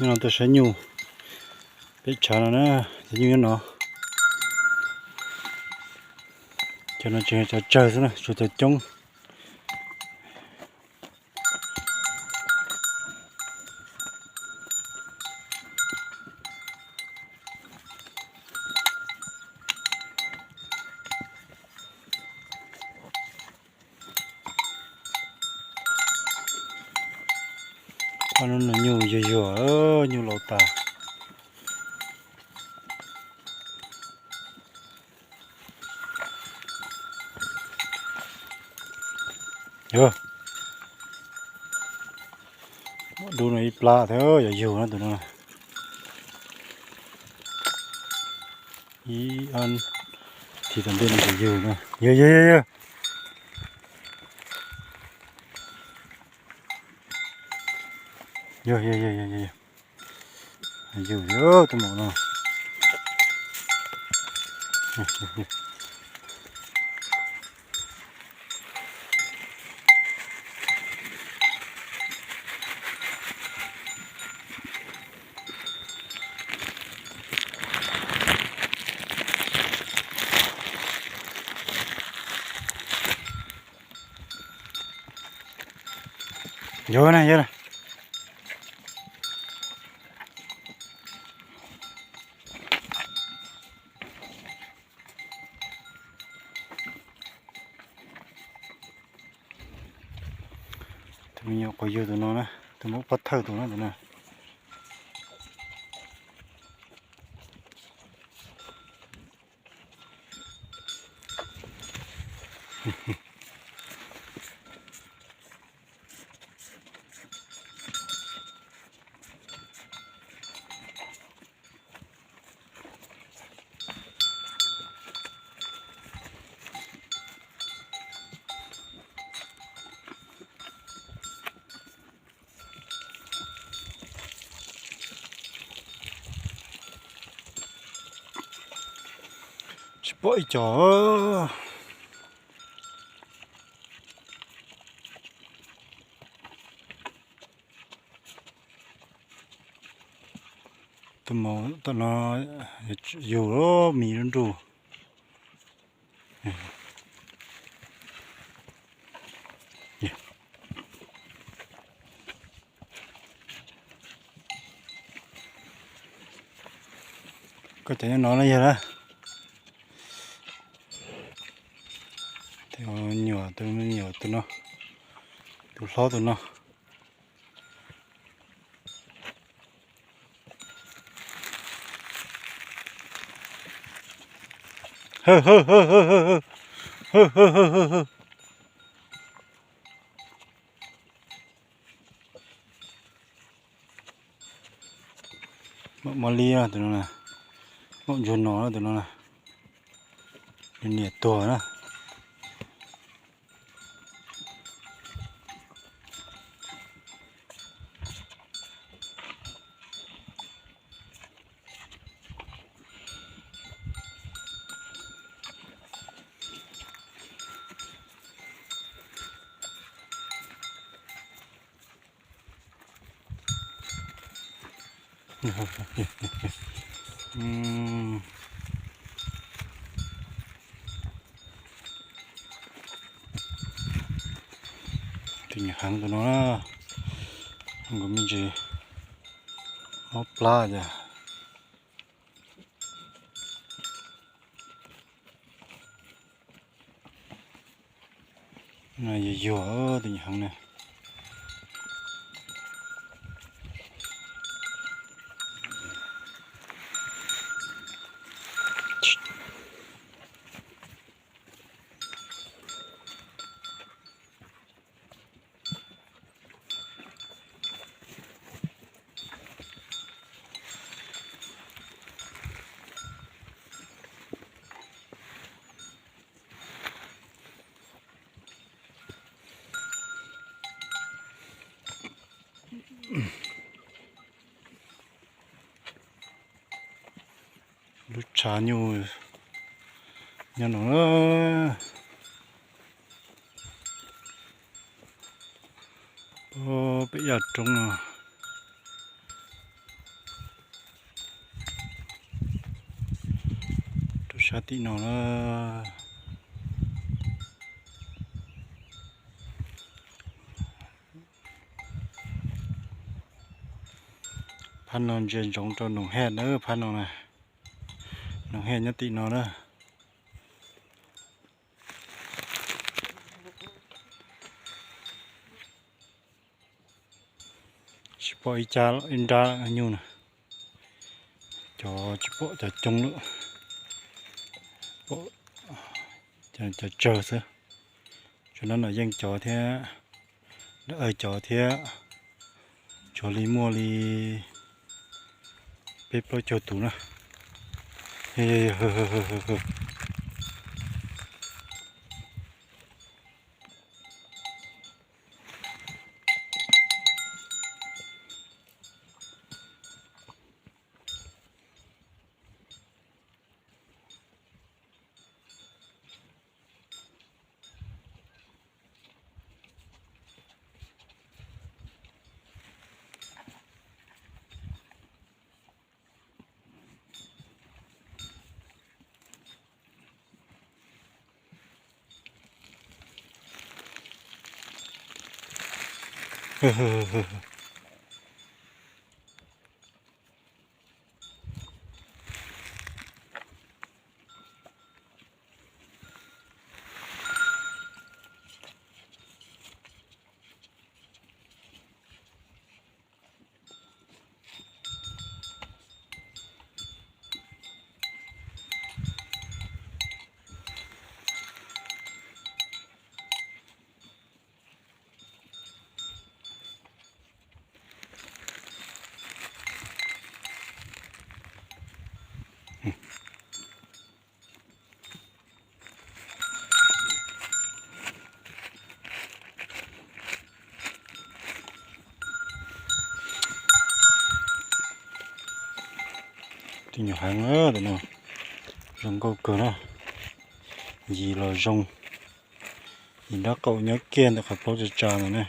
Nyob no tuaj saib nyuj peb tshav no na, cov nyuj nyob no. Cov no tseem cov tsawg xwb na, tsuas cov coob. Ob hnub no nyuj yuag yuag, nyuj laus tas. Yog, dub no ib plab thiab, yog yug na tus no. Ib ob, thim tom ntej no yog yug na. Yog yog yog yog. Yog yog yog yog yog. Yug, tus maum no. Yog na, yog na. Tus me nyuam quav yug tus no na, tus muab pov thawj tus no tus no. Tsis pom ib co. Tus maum tom no yug mis lub nruj. Koj cov nyob no na yog na. Tus nyuam, tus me nyuam tus no, tus hlob tus no. Maum mos li tus no na, maum ntsuag no tus no na, nws niam tuag na. Tus nyuam heev tus no na, nkaus me ntsis mob plab cas. Yuag yuag tus nyuam heev na. Lub tshav nyuj nyob no na. Peb yaj roob no. Rov tim no na. Phab no ntsia ntsoov rau Noom Hej na, phab no na. Noom Hej nyob tim no na. Tsis pom ib cab ib nrab nyuj na. Cov tsis pom cov coob lawm. Pom cov tsawg xwb. Tsuas no Nom Yeej cov thiab, Dawm Aw cov thiab, tsuas li muaj li peb plaub caug tus na. Tib nyuag heev no, zoo nkauj kawg na. Yim los zoo, yim nraub qaum nyob kiag ntawm qhov plaub tsa tsa ntawd na.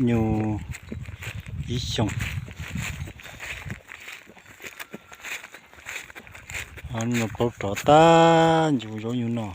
Nyuj ib xyoos, plaub rov tag ncuv zaub nyuj no.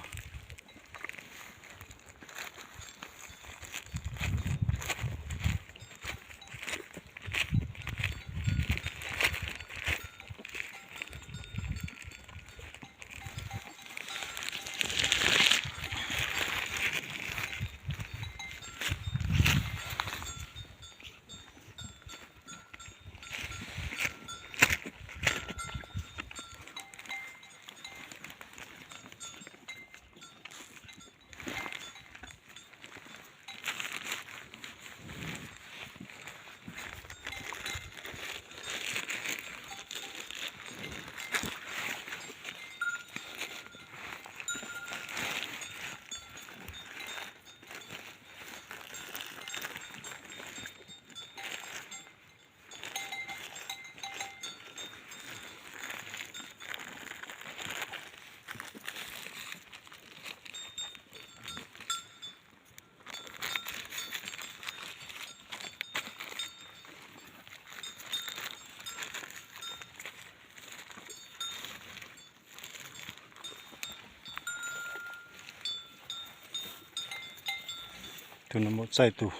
Tus no npaum txaij tus,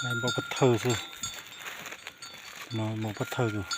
npaum pov thawj xwb, no npaum pov thawj tus.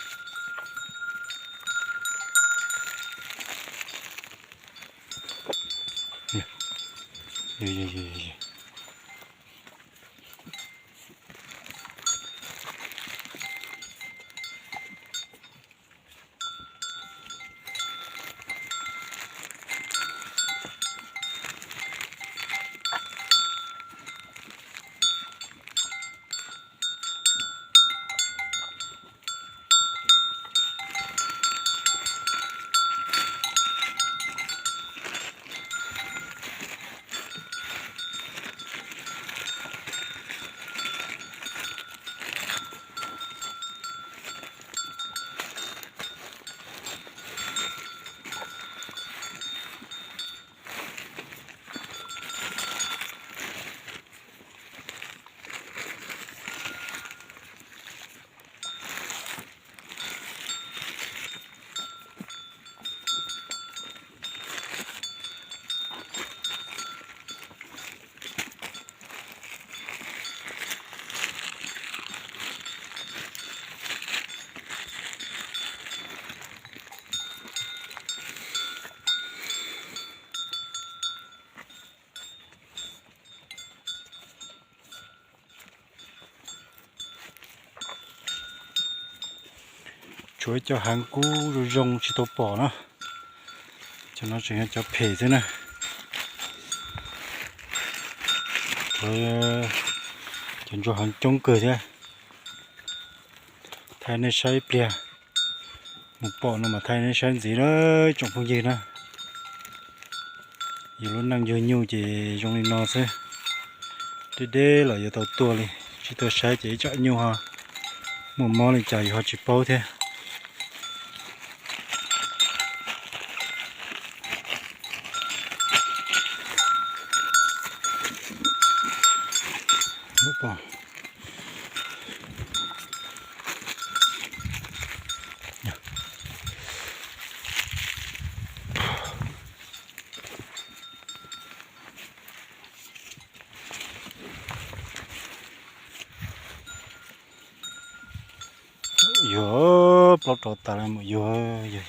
Tuav cov heev kub zoo zoo tsis tau pom na. Cov no tseem yog cov phem xwb na. Tuav cov ntsuag heev coob kawg thiab. Thaij nej saib ib pliag, mus pom no mas thaij nej saib ntxiv na tsoom phooj ywg na. Yus lub neej yug nyuj ces zoo li no xwb, deb deb los yuav tau tuaj li, tsis tuaj saib ces ib tsam nyuj ho muaj mob li cas yus ho tsis paub thiab. Yuav plaub rov tas li mus yuav yog.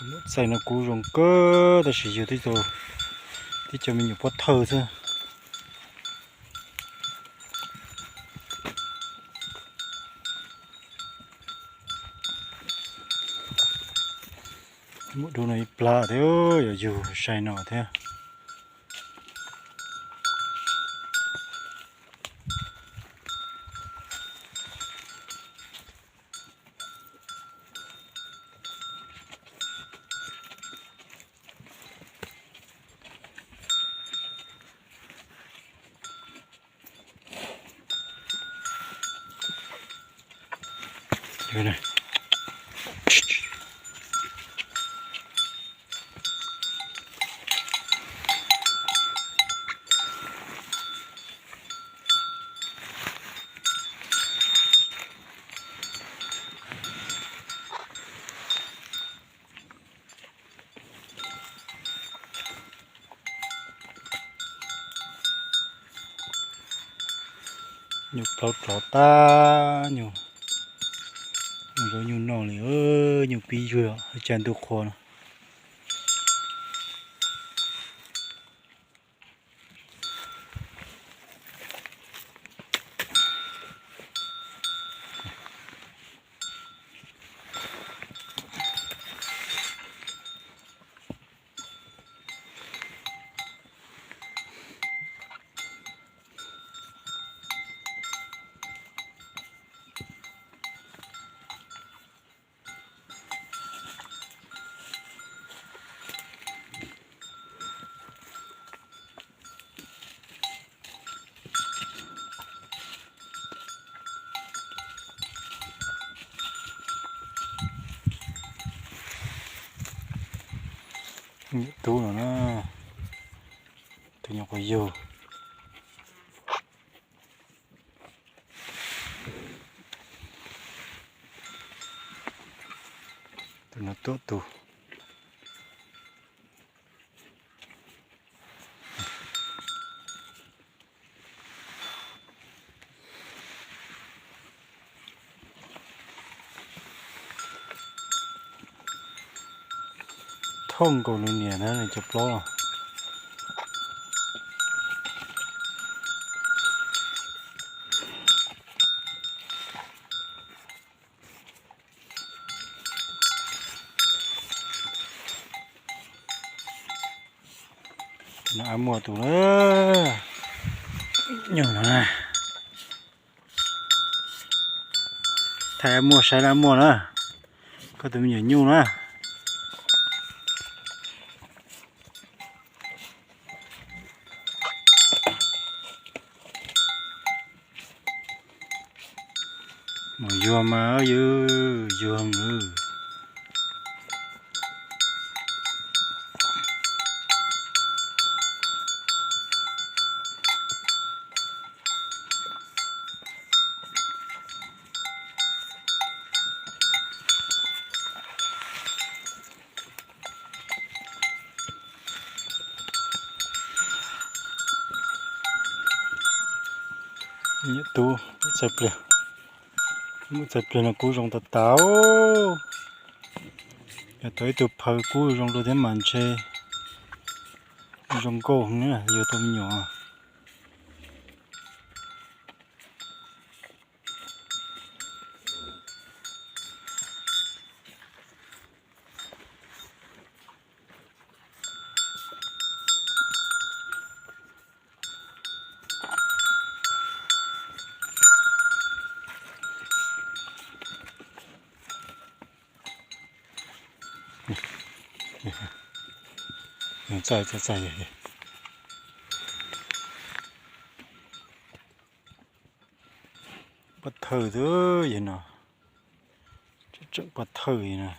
Tus muam txaij no kuj zoo kawg tab sis yug tib tug, tib co me nyuam pob thawj xwb. Muam dub no ib plab thiab, yog yug sai no thiab. Nyuj plaub rov tag, nyuj, nyuj zaub nyuj noj li, nyuj pib zuag, tsa ntuj qhua no. Niam tub no na, tus nyuam qhuav yug. Tus no tuaj tus. Thooj nkaus nws niam na, nws cov plaub los. Tus no ab muaj tus na. Nyuj no na. Thaij ab muaj saib ab muaj na. Koj tus me nyuam nyuj na. Mus yuag mas yuag, yuag. Niam tub, txais pliag, txais pliag no kub zoo tas tas. Yog tau ib tug phaw kub zoo dua thiab mas ntshe zoo nkauj heev, yug tau me nyuam. Txais, txais, txais. Pov thawj xwb yog no, tseem pov thawj no.